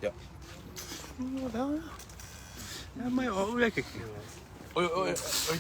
Ja. Oi, oi, oi.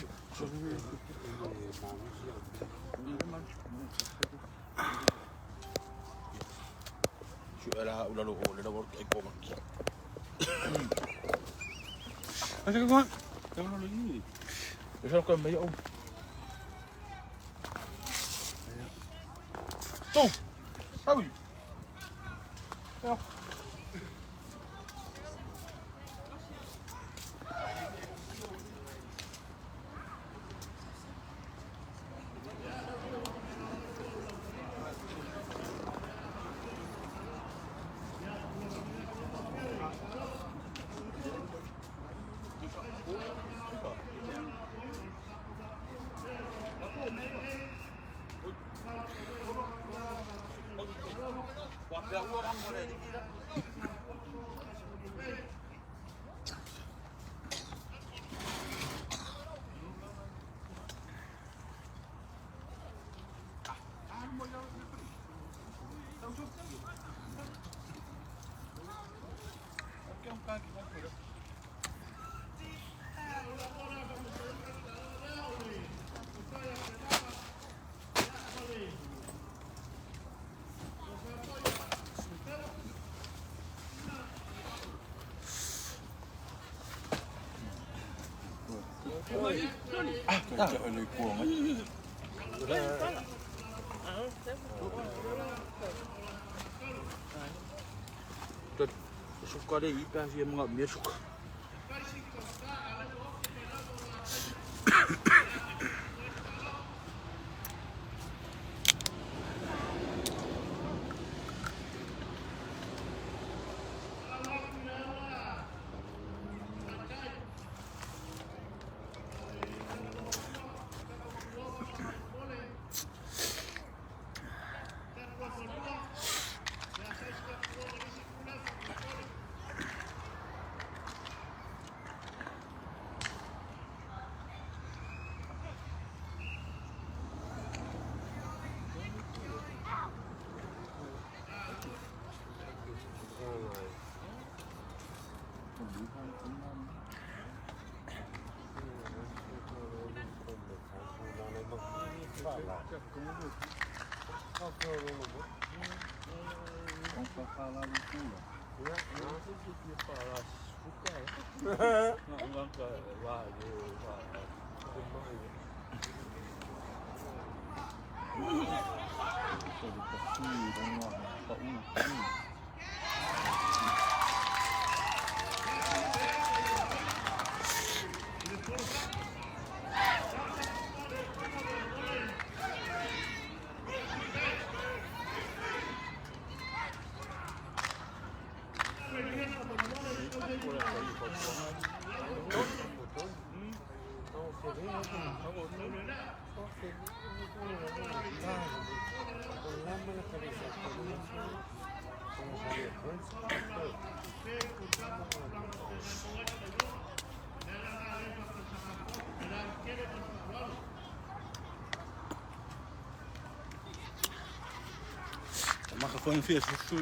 Mag gewoon via zo.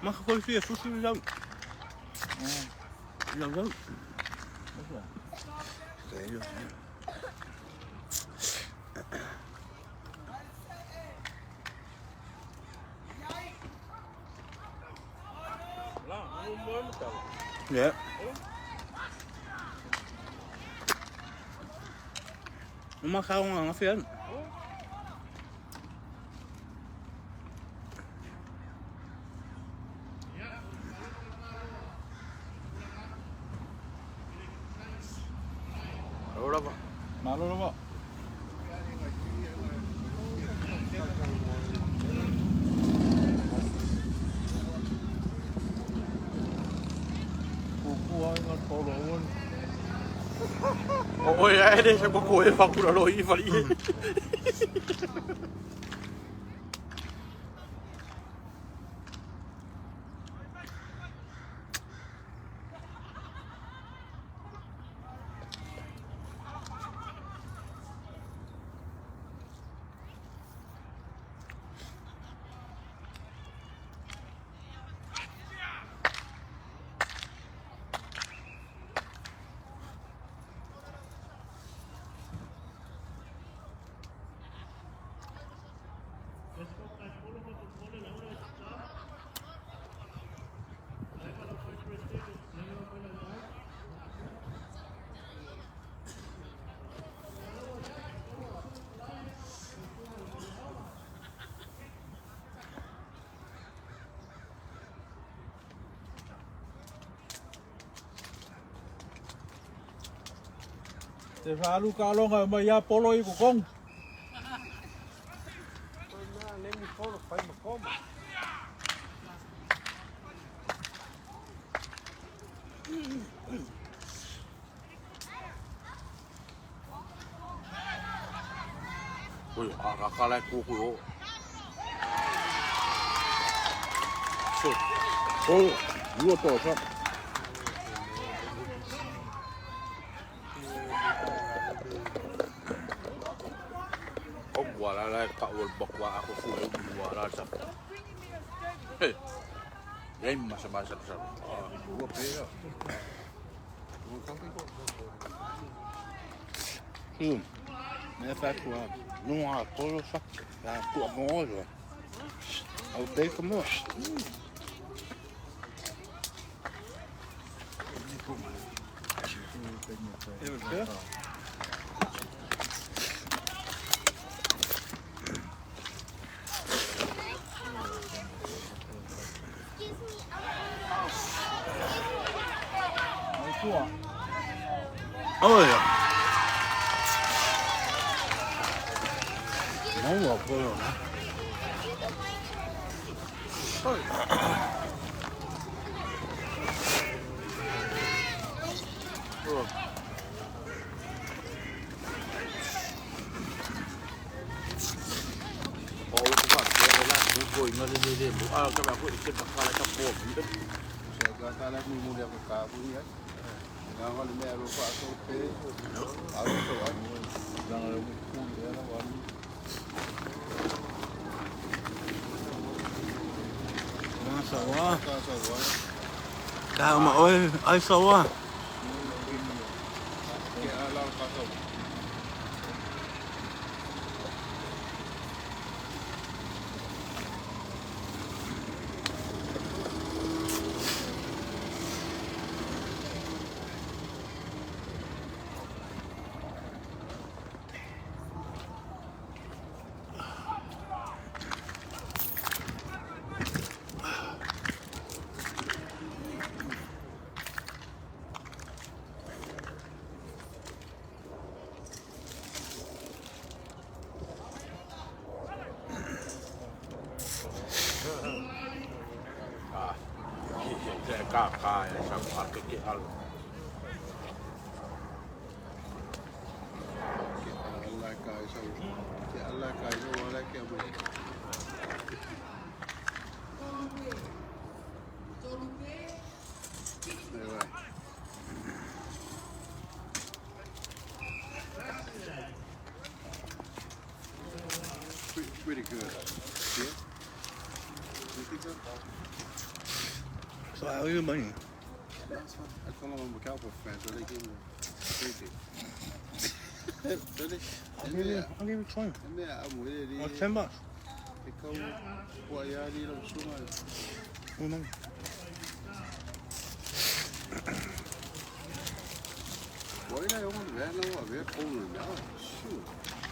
Mag gewoon via zo. Ja, zo. Ja. Uma kaong ang afian. Malo lava. Oi, ai le sa ko e fa kura lo i fali. E faalu taaloga e omai lava polo ia i totonu. Oi, a ka lai ku ku o. So, Oh, you are to o wala lai ka wal bakwa ako fu e wala sa. Hey. Ei masa masa sa. Ua pera. Ua kampi. Mea whātua, no a toro sa, la tua mōro. Au te ka moa. Mai tua. Oi. Maua polo na. O ku ka ke la ku ko ina le le le. A ka ba ko ke ba ka la ka po. Se ka tala ni mu le ka bu ni ai. Nga nga le mea ro pa so pe. A ro so ai. Langa le ku le ala wa. Ka sawa. Ka sa wa. Ka ma oi, ai sawa. Ke ala ka sa. Se ka ka e sa pa ke ke al. Ke ala ka sa. Ke ala ka sa wala ke mu. Mai vai. Pretty good. Yeah. You think so? So I owe you money. That's fine. I call them a Cowboy fan, so they give me 20. Really? I'll give you, I'll give you 20. Or $10. Oh, money.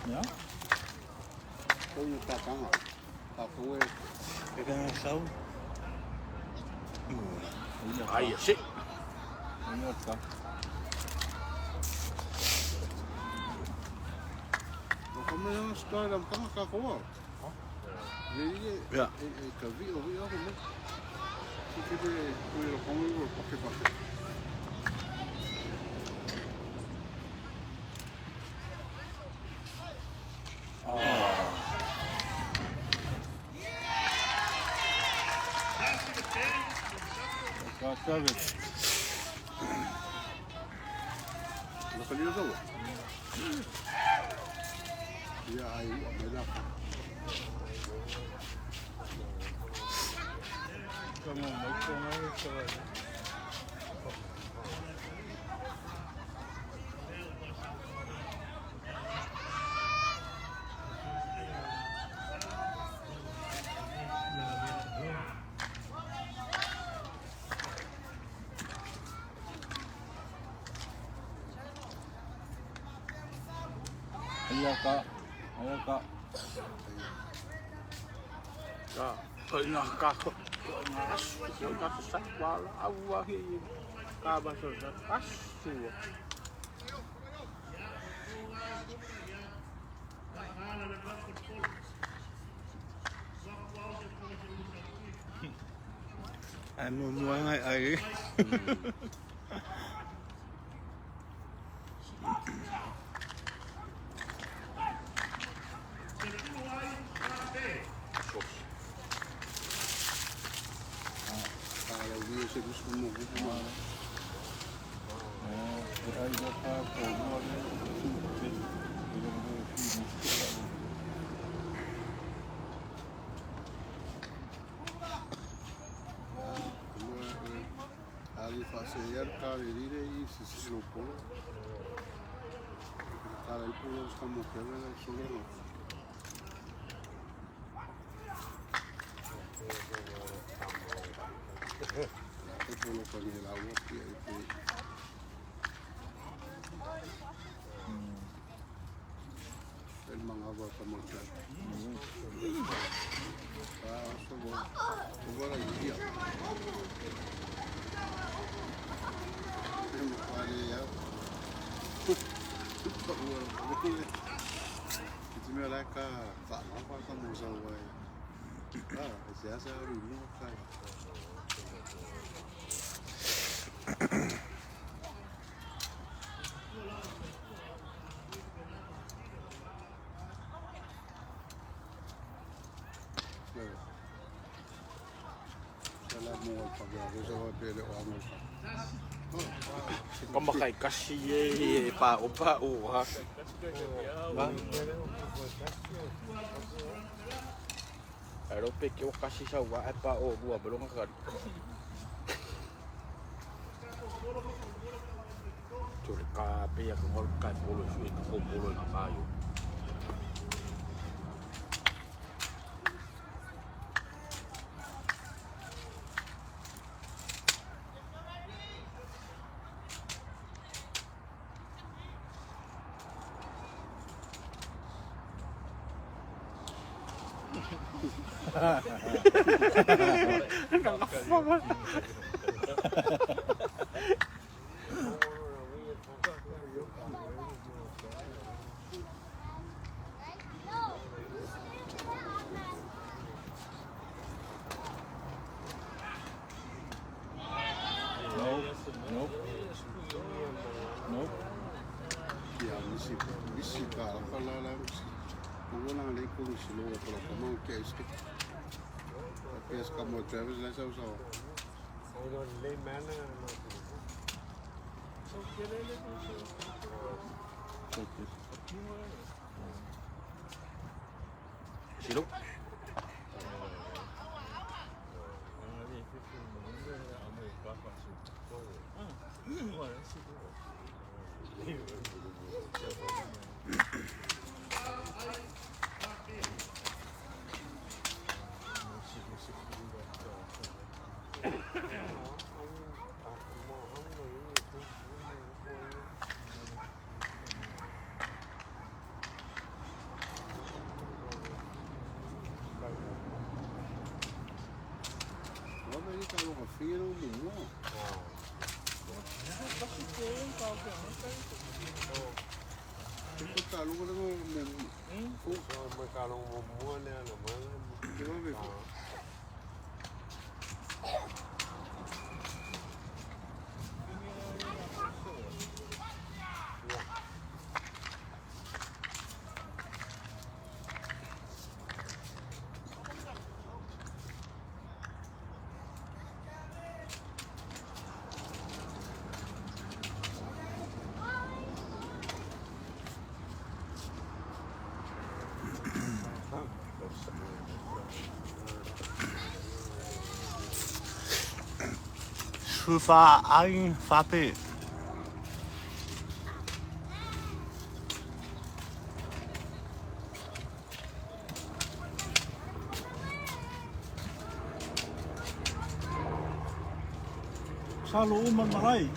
Ia. E ka ngā sau. Ai se. Ia ka. Yeah. Ka ka. Yeah, I made up. Ka mo mai ko mai ka. Ia ka. Ia ka. Ka ina ka ko. Asu ka sa wala au wa hi. Ka ba so sa asu. Ae muamua ai ai. Ka makai kasi e pa o pa o ha. Ero pe ke o kasi sa wa e pa o bua belonga ka. Tore ka pe ya ko ngol ka polo su e ko polo na kayo. Nope. Nope. Silo. 出发阿云发配。Sa lo uma malai.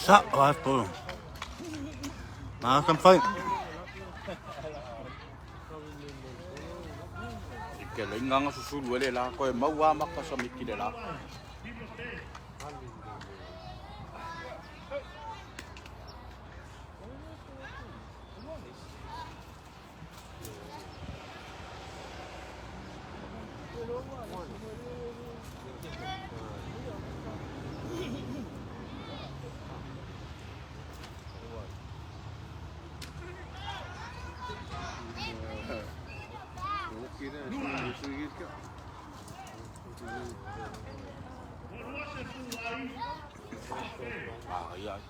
Sa'o lava le polo. Ma taumafai. I ke le igaga susulu ai le la koe mau a maka samiti le la. Ai ai.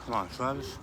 Come on, Travis.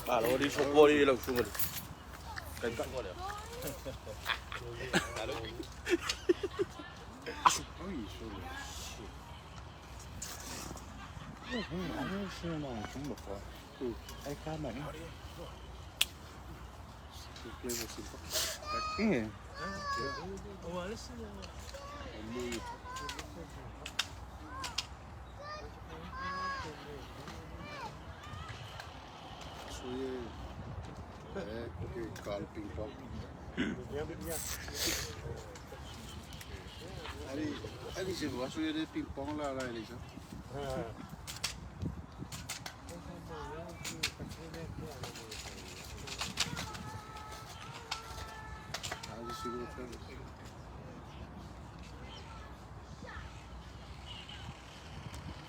Malo li sopo li lau suga li. Kai kai. I've never seen him on a phone before. I got my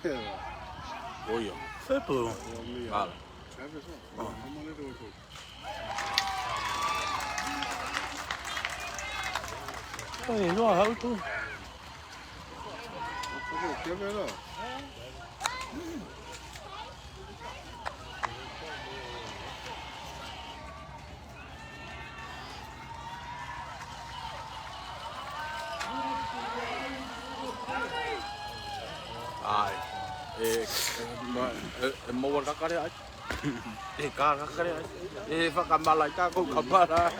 Yeah. Oia. Football. Malo. Oi, no, how to? Ai. E e maua kakare ai. E ka kakare ai. E whakamala i tākou kamara.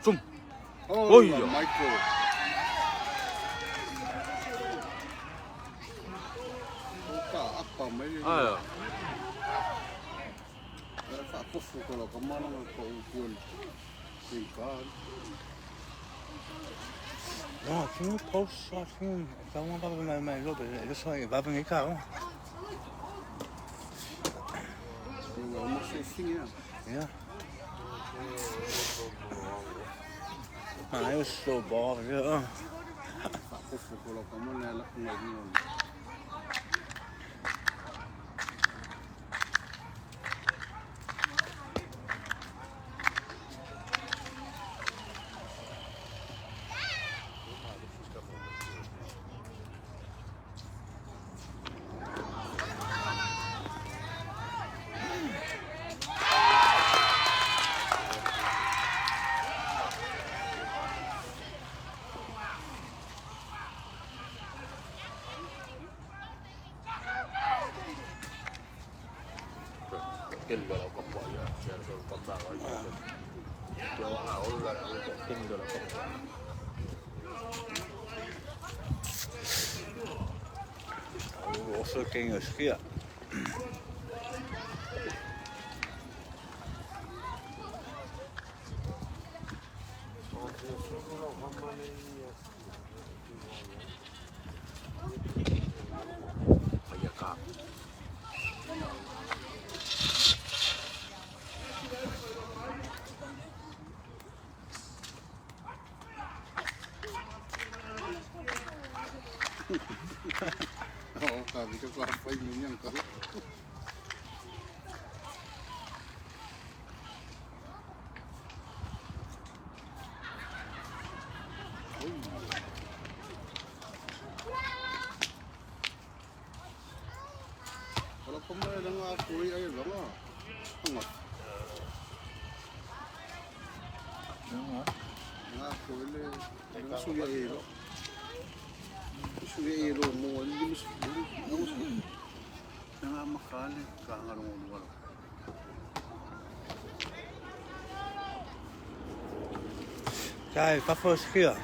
Sum. Oia. Michael. Ai. No, can you post something? If I want to my my look, it looks like vaving a car. Yeah. Man, it was so bored. Yeah. Kele lau ka pua ia. Sia lau ka pua ia. Også gænger sker. Kai, fafo skia.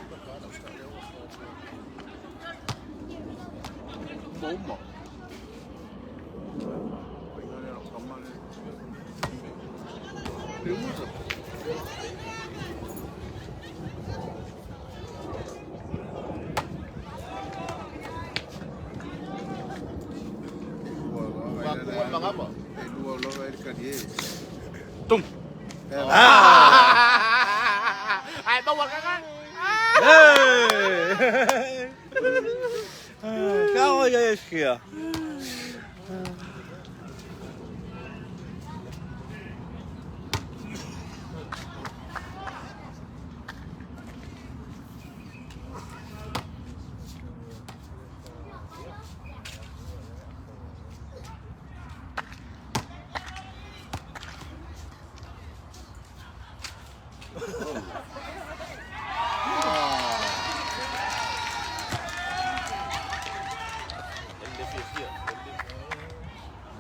Tung. Ai, bawal ka kan? Hey! Kau ya skia.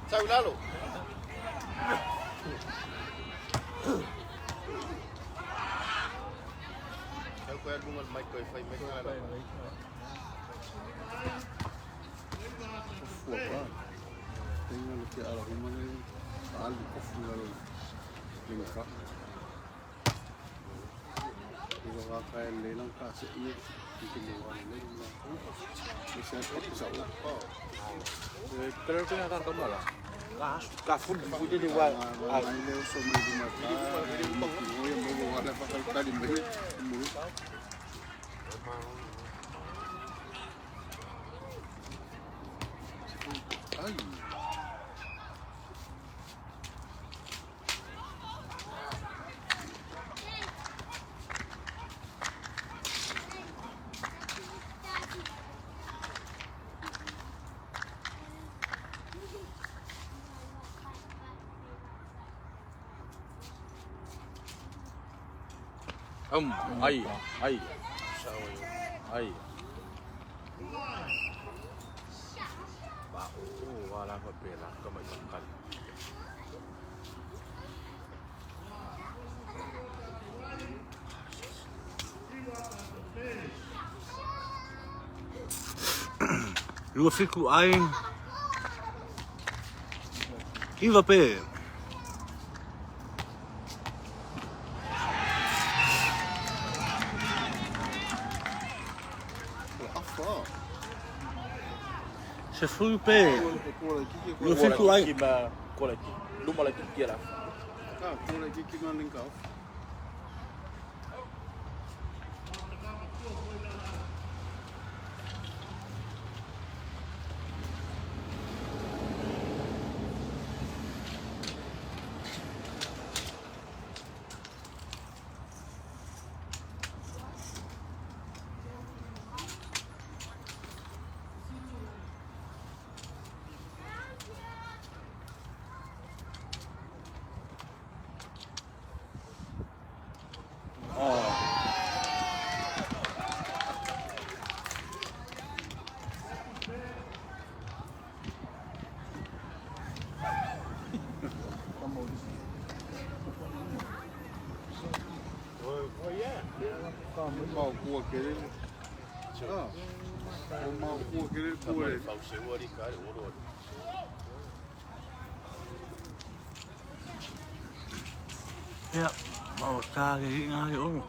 Sau lalo. Sau ko lungal mic ko fai mic ala. Fua ba. Tinga le ke ala huma le alu ko fu lalo. Linga. Iwa ka ka le lang ka se i ki le wa le la. Se se ko sa o. Creo que na tanta mala. Ka fu fu de wa. Ai le so me di ma ka. Mo yo mo wa la fa ka di me. Mo. Ai. Ai, ai. Ai. Ba o wala pa pela ka mai kan. Lua fiku ai. Iwa pe. Se fulu pe. Lua fiku ai. Kima kola ki. Luma la ki la. Ka kola ki ki ngā linka. Mau kua kere. Ah. O mau kua kere kua le. Ia, ma o tā ke hi ngā ke oro.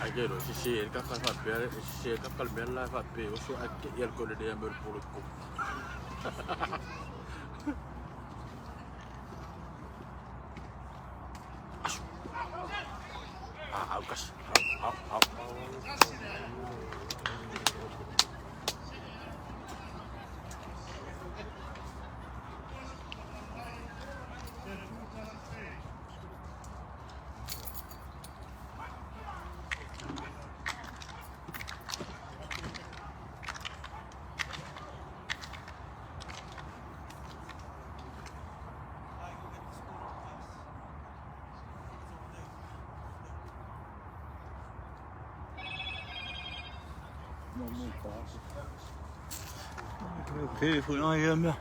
Ai ke lo si si ka ka fa pe si ka ka me la fa pe o so a ke el ko le de me pour le coup. Ah, aukas. Au, au, au. Ke fu nā ia mea.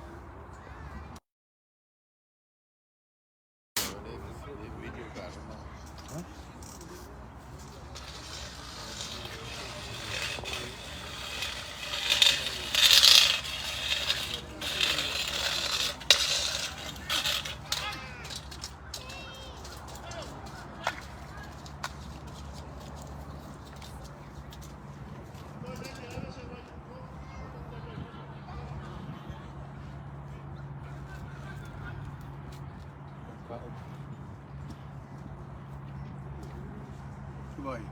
Vai.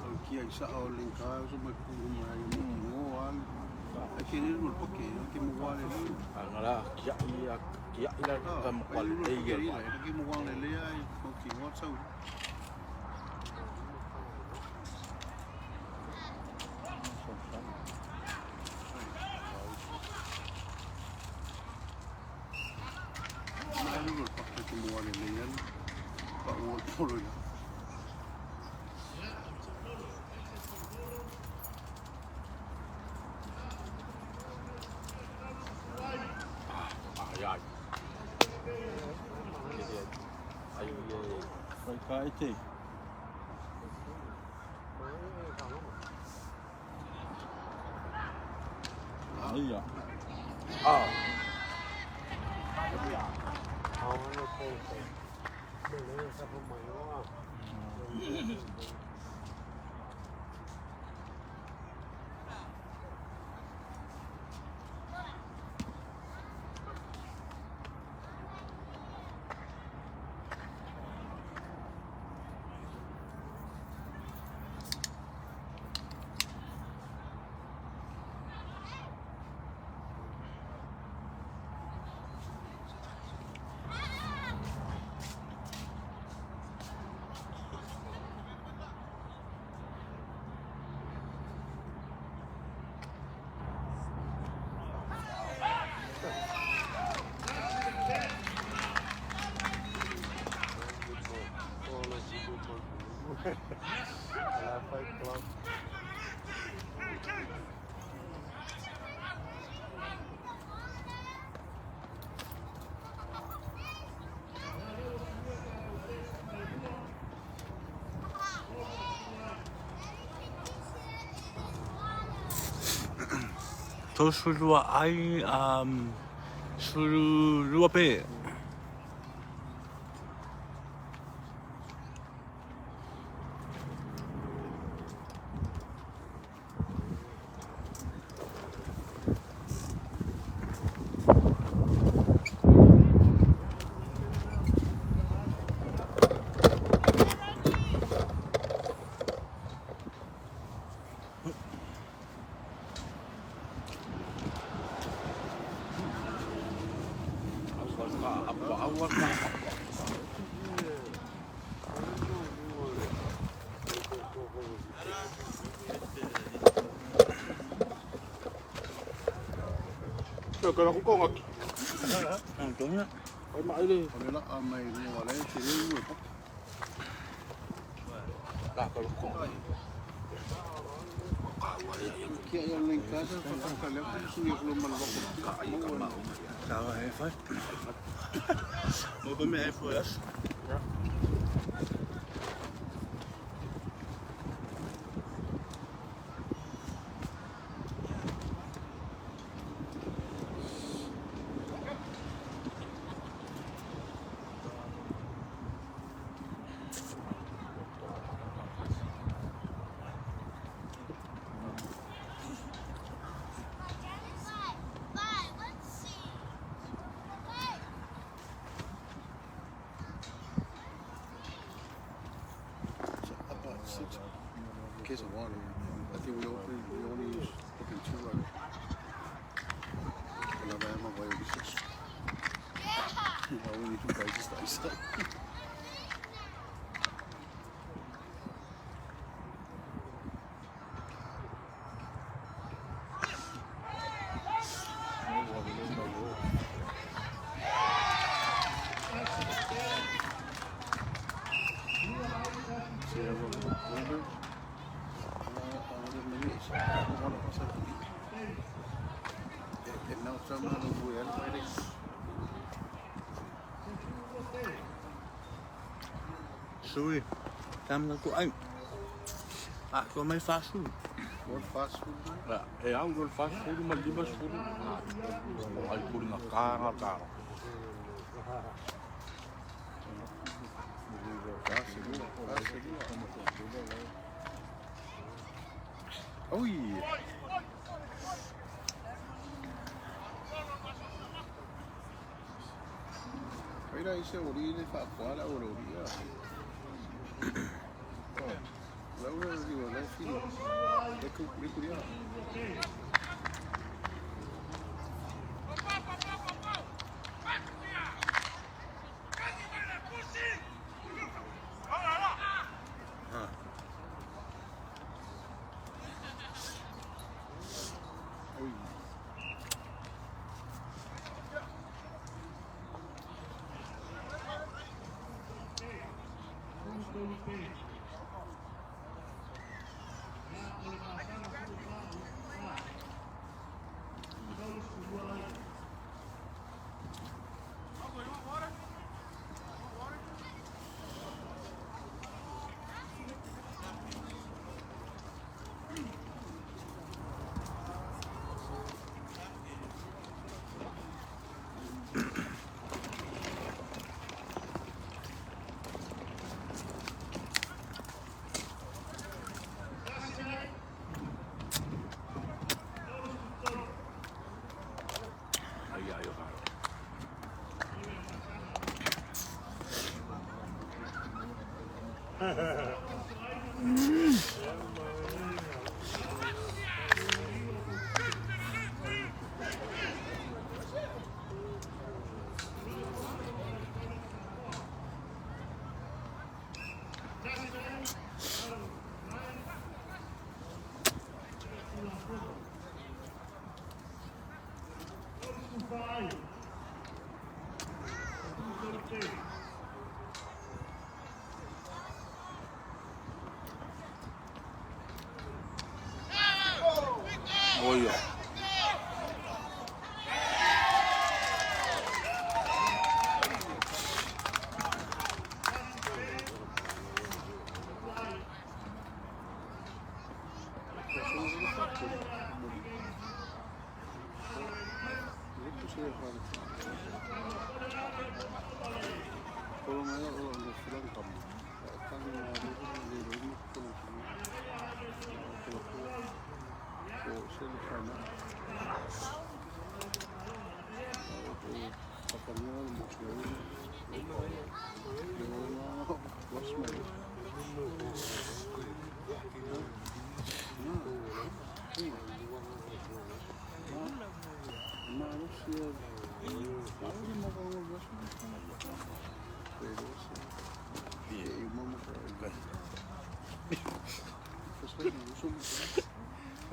O kia i sa o linka o so mai ku mai mo al. Ai ke ni mo poke, ke mo wale ni. Angala kia ia kia ila ka mo kwal e ia. Ke mo wale le ai ko ki mo tsau. Mai lu poke ke mo wale le ai. Pa o polo ia. Ai ai. Ai ai. Whai ka e te. Ai ia. Ah. Tolu lua ai, sulu lua pe. Ka Antonia. O le laa mai luga o le tele le pake. Kia ia le casa fa ka le ku su ia lo mal wako. Tava he fai. Mo pa me e fo as. Five, let's see. Hey. So about 6 case of water. I think we open we only use open 2 right. La va ma vai 6. Yeah. We need to buy this ice. Sui. Tam na ku ai. Ah, ko mai fast food. What fast food? E au lo fast food ma lima food. O ai kuri nga ka nga ka. Oi. Kaira ise ori le fa kwala ori ori ya. La ora di la filo. Le ku le ku ya. Oi. Ai ai o ka. Oi.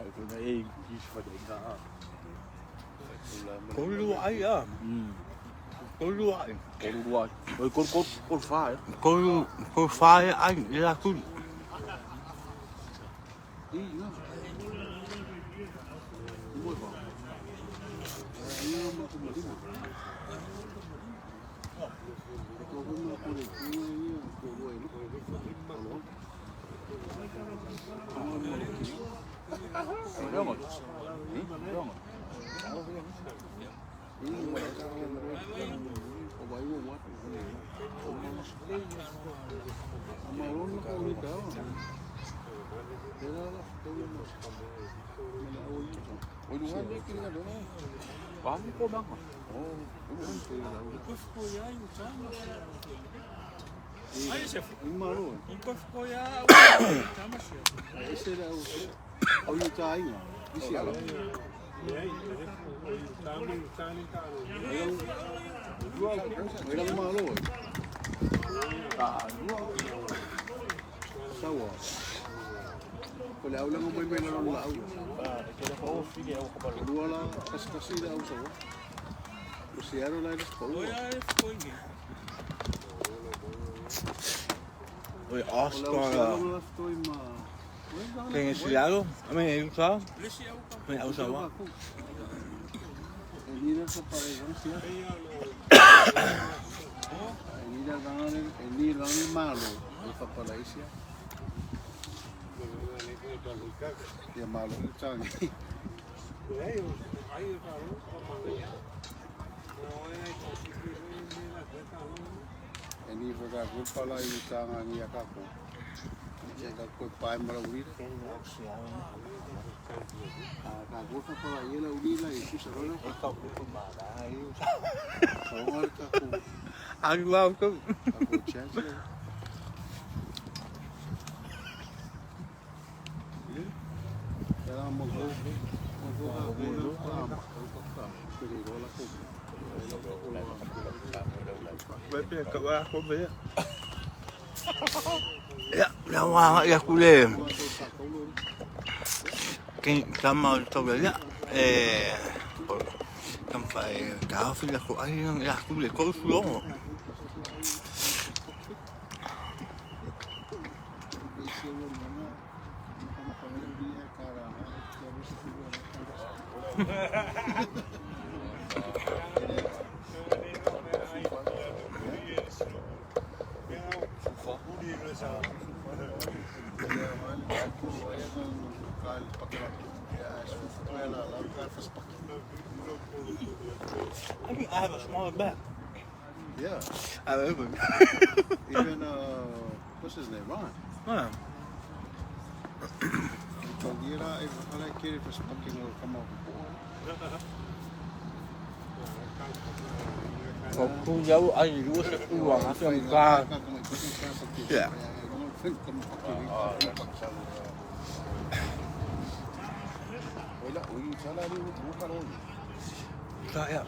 Ai ko na e gis fa de ga. Tolu ai a. Tolu ai. Tolu lua ai. Oi tolu tolu tolu fa ai. Tolu tolu fa ai i la tu. Oi Oscar. Keng Seattle. I mean Utah. I mean Osawa. Alu au tu. Ia, la wa ia kule. King tama o tau ia. E tam fai ka fi la ko ai ia kule ko su lo. I think I have a smaller bag. Yeah. I have a Even, what's his name, Ron? Yeah. Ko ku jau ai lu se u wa nga se ka. Yeah. Ka ya.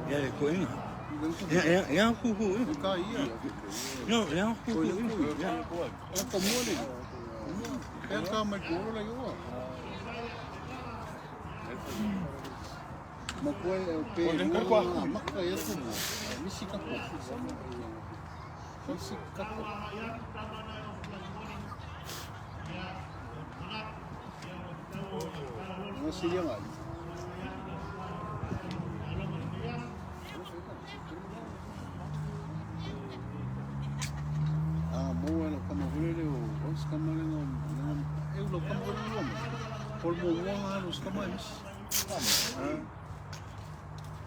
Ia le ko ina. Ia ia ia ku ku. No, ia ku ku. Ia.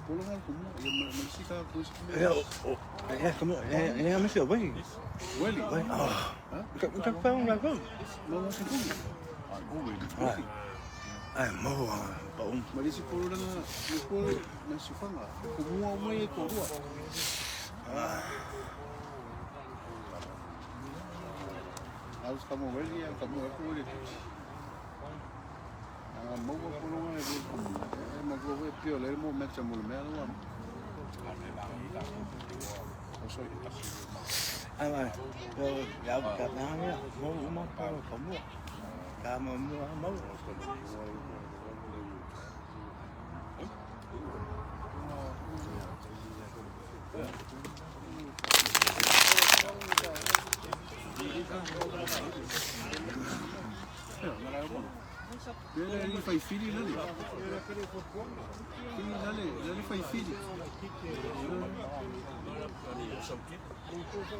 Ia, ia, ka mo, ia, ia me se wei. Weli. Wei. Ka ka pa un ko. No no se kumu. Ai. Ai mo pa un. Ma le isi pololega le polo na sifaga kumua uma ia e toalua. Alu se kama weli ia kama aku weli tusi. Aga maua pologa e lua kumua. E ma lua e pio le mo meta mo le mea lua. Ai mai. Yo, ya ka na ya. Mo uma pa ka mo. Ka mo mo mo. Le le fai fili lale. Fili lale, lale fai fili.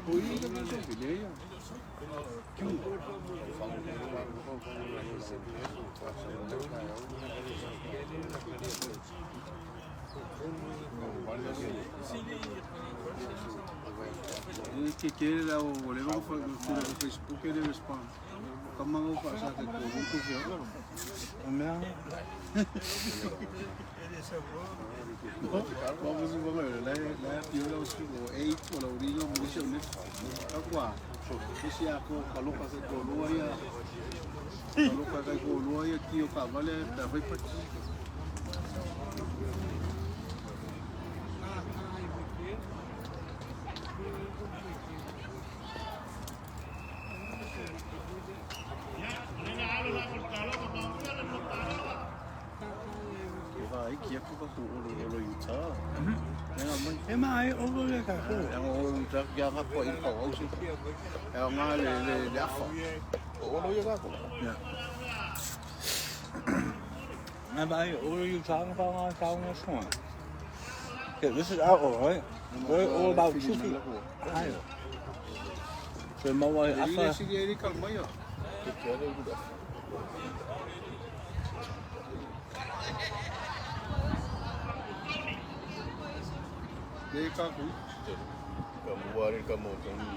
O i le mea sofi le ia. E ke ke la o le va fa fa Facebook e le respond. Kama ngau fa sa ke ko ko fia. Mea. Wa mo mo le le pio la usi ko e ko la uri no mo se ne. Ka kwa. Isi a ko ka loka ke ko lua ia. Ka loka ke ko lua ia ki o ka vale ta vai pa. O ha iki aku ka ko olo olo Utah. Ia mai. E mai o le ka ko. Ia olo Utah ia ka ko i ka au si. Ia nga le le le afa. Olo ia ka ko. Ya. Na mai o le ta nga nga ta nga so. Okay, this is out all right. We're all about 2 feet higher. So mo Le le afa. si le ka mai. Ke ke le ku da. Le ka ku. Ka mo are ka mo toni.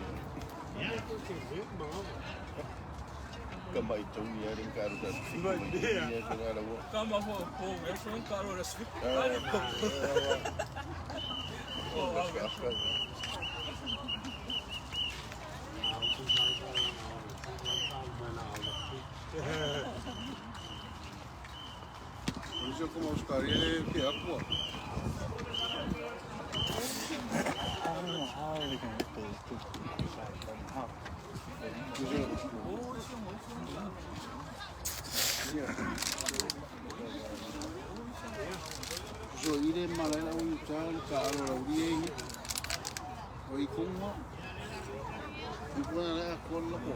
Ka mai toni are ka ru ka fi. Ia ka la wo. Kama ho po, e so ka ro le swi. O se ko mo skari le ke aku. I don't know how they can get those two sides from how. So ile mala la Utah le ka alo la uri e. O i konga. I ko na ko la ko.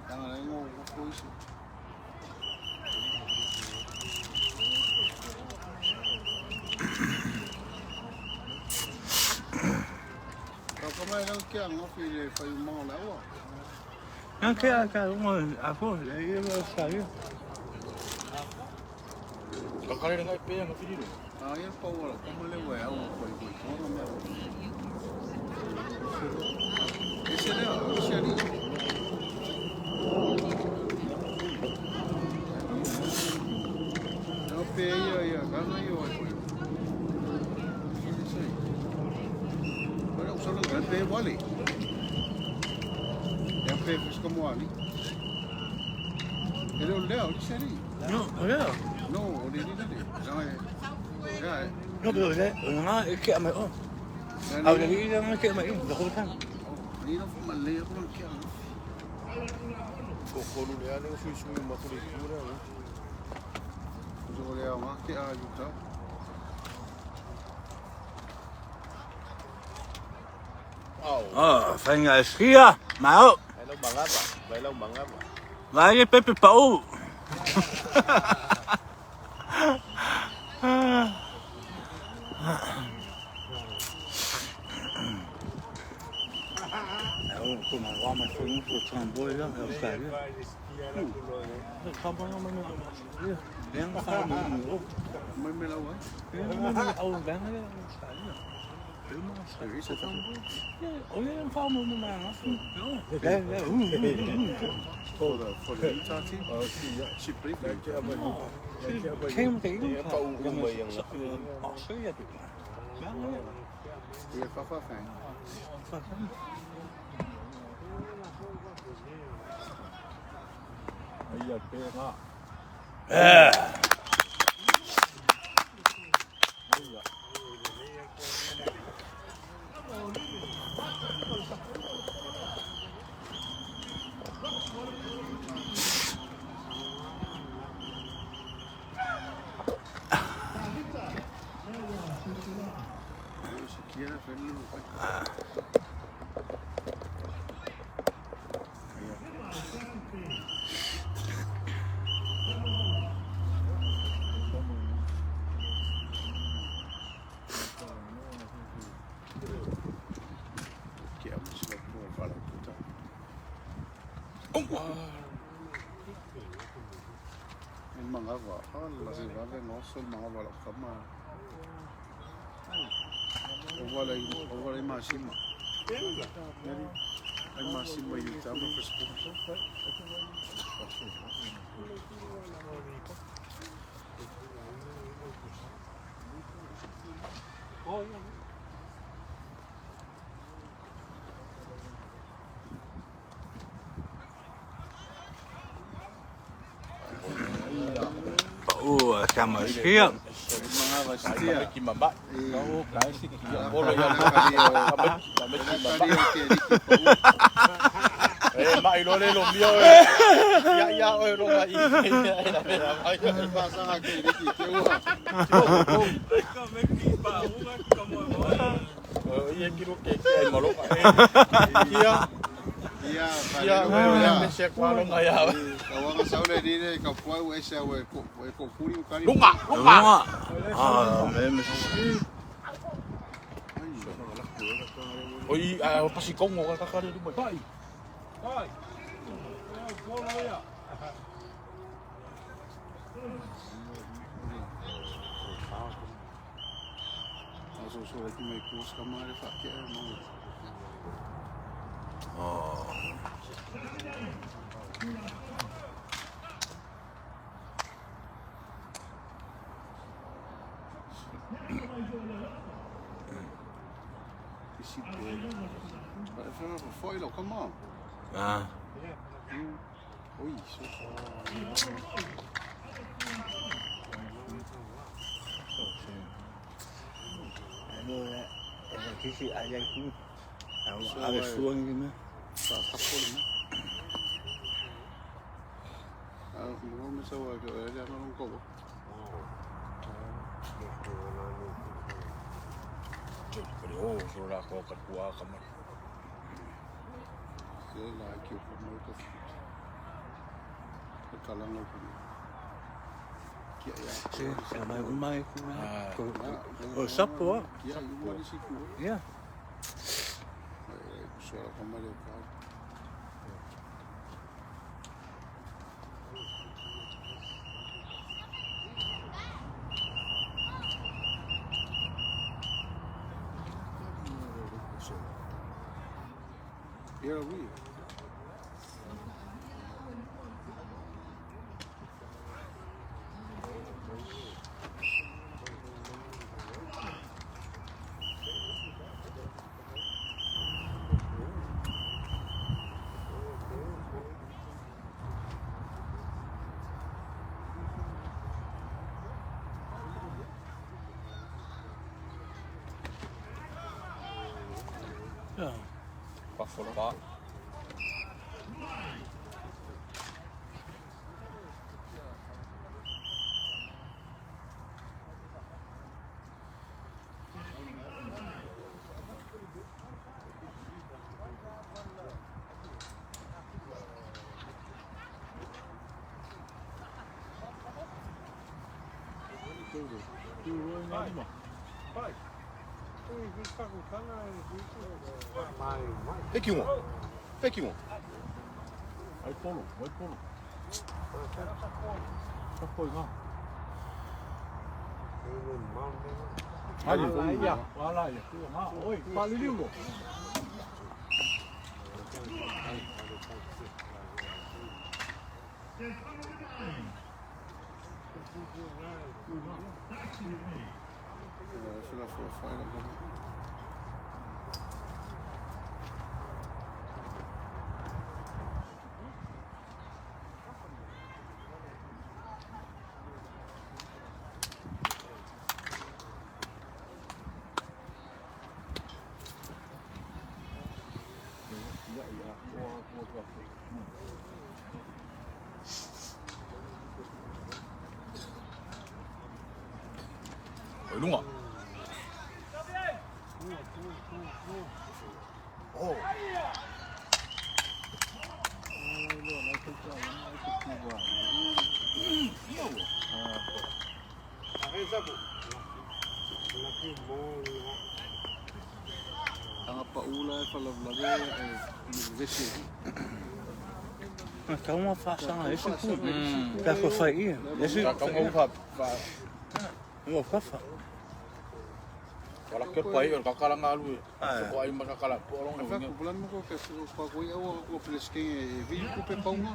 Tanga la ngo ko isi. Ka ka mai la ke anga fi le fai mo la wa. Na ke a ka ngo a ko le ia sa ia. Ka kare ngai pe nga fili. A ia pa wala ka le wa au ko ko ko na me. Ese le ese ali. No pe ia ia ka na ia wa ko. Ese. Pero solo ka pe wale. Ya pe fes como ali. Ele o leo, ese ali. No, yeah. No, o le le le. Ya. No, pero le nga e ke mai o. Au le ia nga ke mai the whole time. Ni no ma le ko ke anga. Ko ko lu le ane sui sui ma ko le kura. So le anga ke a Utah. Oh, fenga skia. Mau. Ai lau mangava, vai lau mangava. Vai pepe pau. Mai me lau ai. For the Utah team? She played for Utah. Ia whawhawhai. Siquiera fue Oi, a pasikongo ka kakari lu mai. Vai. Ah. Yeah. Buffalo. E ki Peki mo. Ai polo, ai polo. Sa koi ngā. Ai, ia, wala ia. Ngā, oi, paliliulo. Oi lunga. Anga paula e faalavelave e vevesi ai. Tau ma whaasanga ese ku. Ka ko whai ia. Ese Ka ka ngau fa fa. Ua whawha. Wala ke pai o ka kala ngalu. Ko ai ma ka kala po long Fa ko plan mo ko ka so pa ko ia o ko preske e vi ku pe paunga.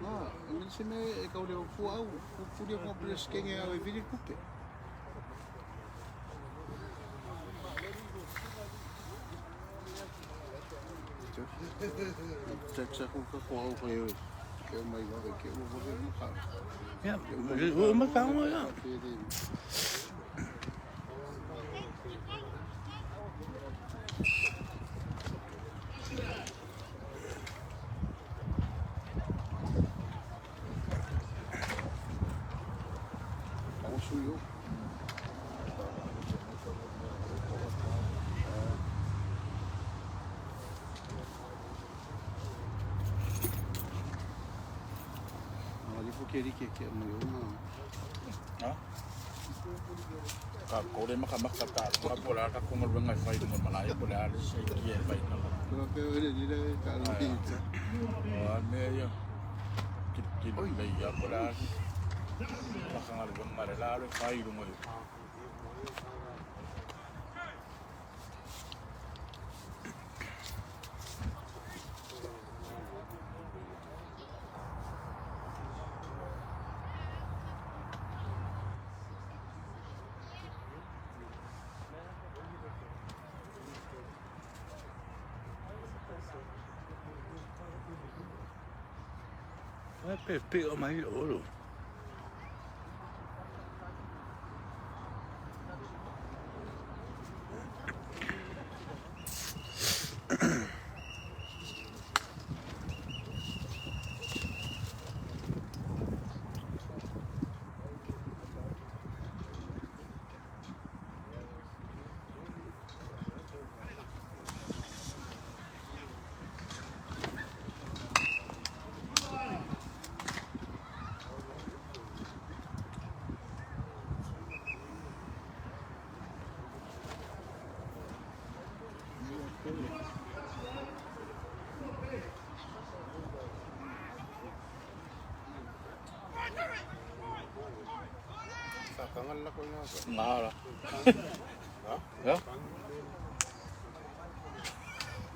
Na, e se me e ka o fu au, fu fu ko preske e au e vi ku pe. Check sa ko ka ko au ko e. Ke mai wa ke o wa ke ka. Ia, ua makaunga ia. Au su yo. Ah, li fo ke ri ke ke mai o na. Ka ko le maka maka ta ka po la ka ko ngol ngai fai mo malai po la le se ki e fai na. Ko pe o le ni le ka lo ni. Ah me ya. Ki ki le ya po la. Ka ngal ngai la le fai mo. Ai pe pe o mai olo. Ngā la. Ha?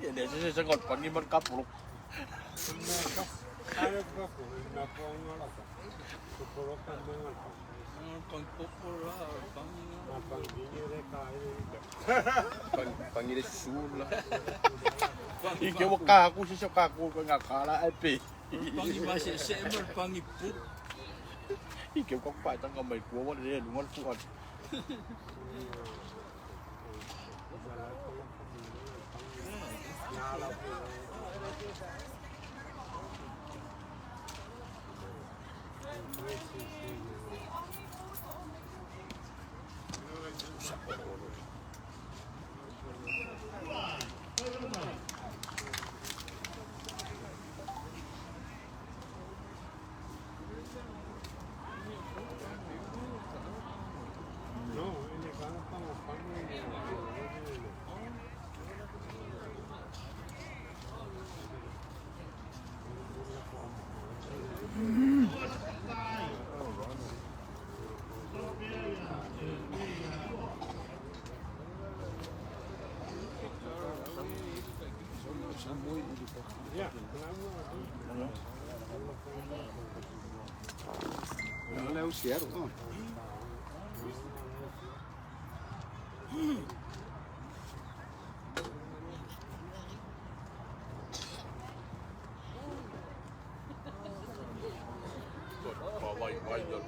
Ya ne se se ko pangi man ka polo. Pangire sula. I ke wa ka ku se ka ku ko ngā kala ai pe. Pangi ma se se mo pangi pu. I ke ko pa tanga mai ku wa le lu ngal fu an. O le au Seattle, oh. Vai vai vai.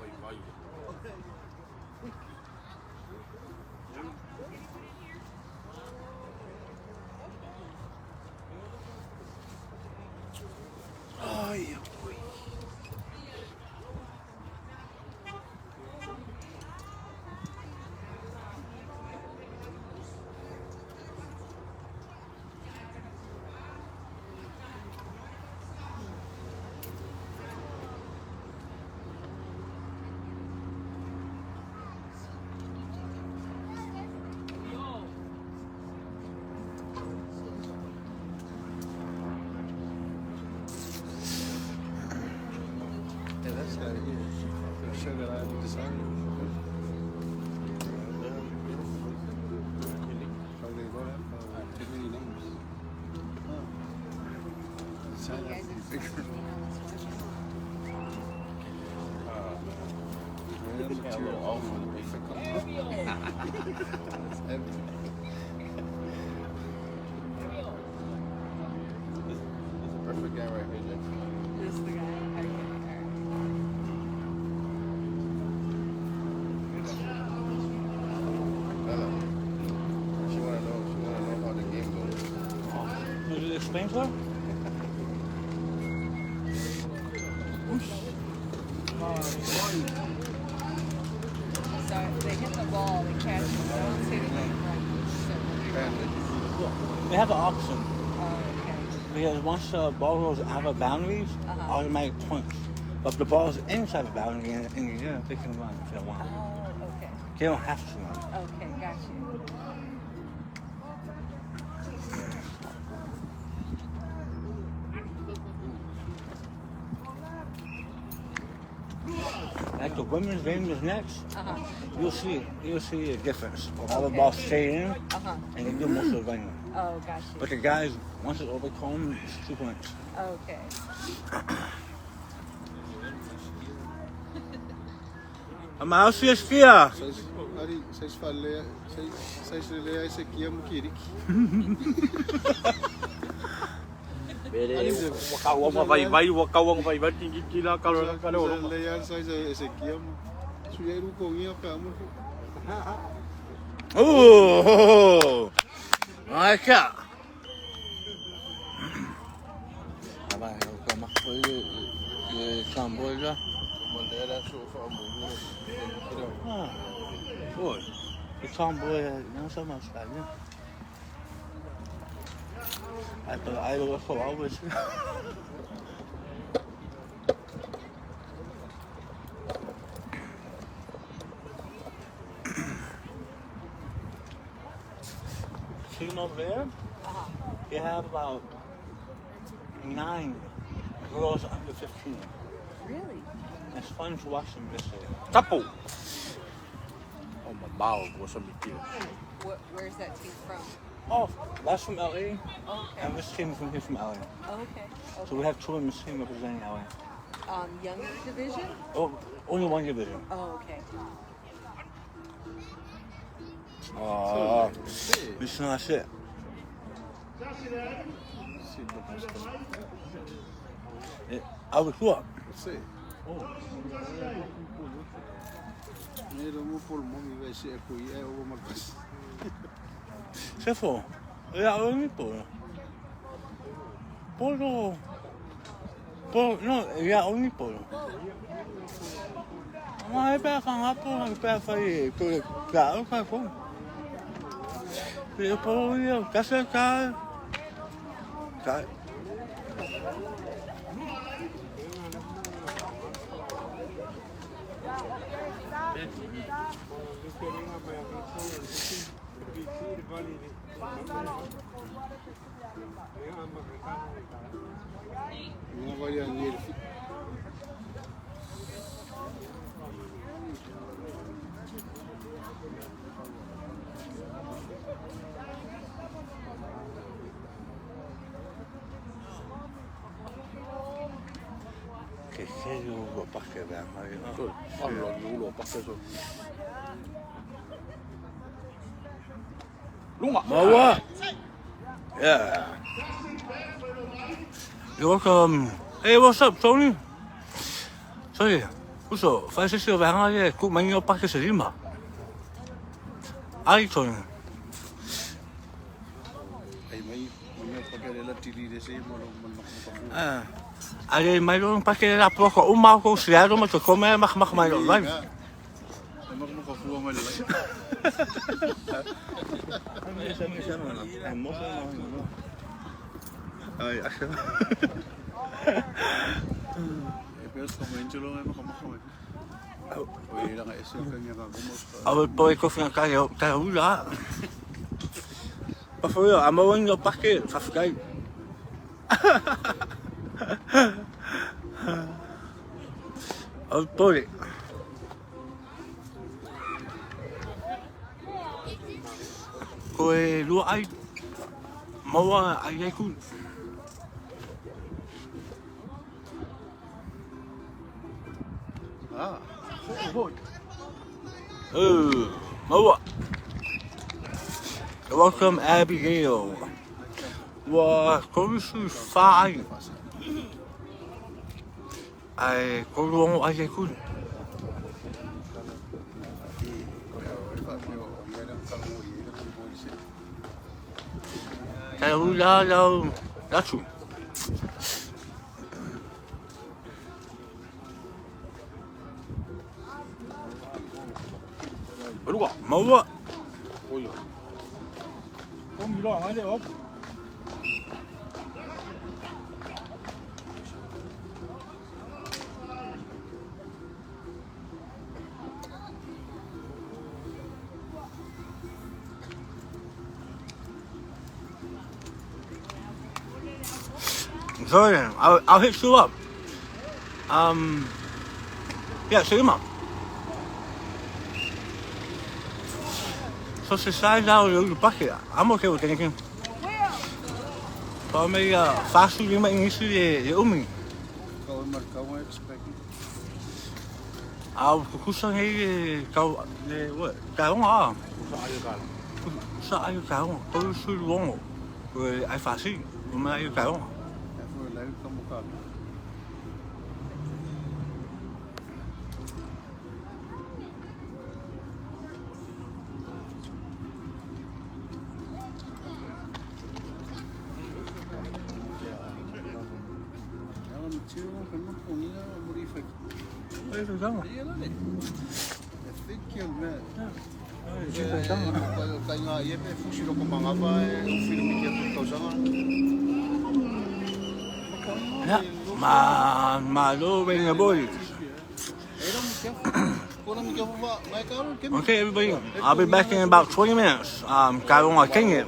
Vai vai. Ai, oi. Yeah, that's the idea. Show that I have decided. Probably got it, too many names. Oh. Sign up to be bigger. Yeah, material all for the basic. It's heavy. This is a perfect guy right here, Jackson. This is the guy. Okay. All right. Bella. She wanna know. She wanna know how the game goes. Did you explain to her? So they hit the ball, they catch it, but I don't see anybody run. So Apparently. They have an option. oh, okay. Because once the ball goes out of boundaries, automatic points. But if the ball is inside the boundary in the air, they can run if they want. Oh, okay. They don't have to run. Okay, got you. Like the women's game is next, you'll see a difference. All the Okay. balls stay in, and they do most of the running. Oh, got you. But the guys, once it's overcome, it's 2 points. Okay. I'm out here. Ari, sais falea, sais lelea ai se kia mo kiriki. Bere, waka vai vai, waka vai vai, tingi tila kalo kalo. Sa lelea sais se kia mo. Suia ru kongia pe amo. Oh, like that. Boy, the tomboy, you know, so much that, yeah. I thought I was for always. Team over there, they have about 9 girls under 15. Really? It's fun to watch them this year. Tapu. Oh, mamao, ko sa mitila. What, where's that team from? Oh, that's from LA, Okay. and this team from here from LA. Okay. So we have 2 in this team representing LA. Younger division? Oh, only one division. Oh, okay. Oh, this is not it. I was what? Se. Ne ro mo pol mo mi ve se ko i e o markas. Sefo, yeah, only polo. Polo. Polo, no, yeah, only polo. Ma e pēr whanga polo, e pēr whai e tō ka au kai polo. Pēr polo ia, kase ka. Ka. Nga vai a ni fi. Se o pakke vähän. Pallo on ulo pakke se. Lunga. Maua. Yeah. You're welcome. Hey, what's up, Tony? Sorry. Uso, fai se se o vanga ye ku mangi o pakke se lima. Ai, Tony. Ai mai, mai o pake le la tili le se mo lo mo lo Ah. Ale mai lo pakke la poko o ma ko se aro ma to kome mach mach mai lo live. E maka maka fua mai le lai. Ai, asha. E pe os kama inchelo e maka maka mai. O e ranga e se ka ka gomo. Awe poi ko fina kai kai ula. But for real, I'm in your pocket. Fafgai. Oh boy. Koe lua ai. Maua ai ai ku. Ah. Ho ho. Oh, maua. Welcome Abigail. Ua korusu whaai. Ai koru ongo ai ai ku. O e fa o ngai la ka mo i le ko i se. Kai ula lau latu. Lunga. Maua. Oi. Sorry, I'll hit you up. Yeah, see you, mum. So she size out your bucket. I'm okay with anything. But me fast food you might need to the umi. Ka o mar ka o expect. Au kukusa nei kau le what? Ka onga. Usa ai ka. Sa ai ka onga. Ko su longo. Ko ai fasi. O mai ai ka onga. E fo lai ka mo ka. Ela me tira ka no poni a muri fa. Ai ka onga. E la le. E fiki o me. Ai ka onga. Ka ngā ie pe fusi roko mangava e o whiro miki atu kausanga. Ya, ma ma lo venga boy. Okay, everybody, I'll be back in about 20 minutes. Ka onga kenge.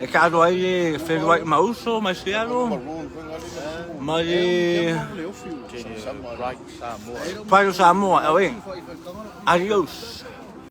E ka roa ai e whenua i mauso, mai Seattle. Mai Right Samoa. Pride of Samoa, LA. Adios.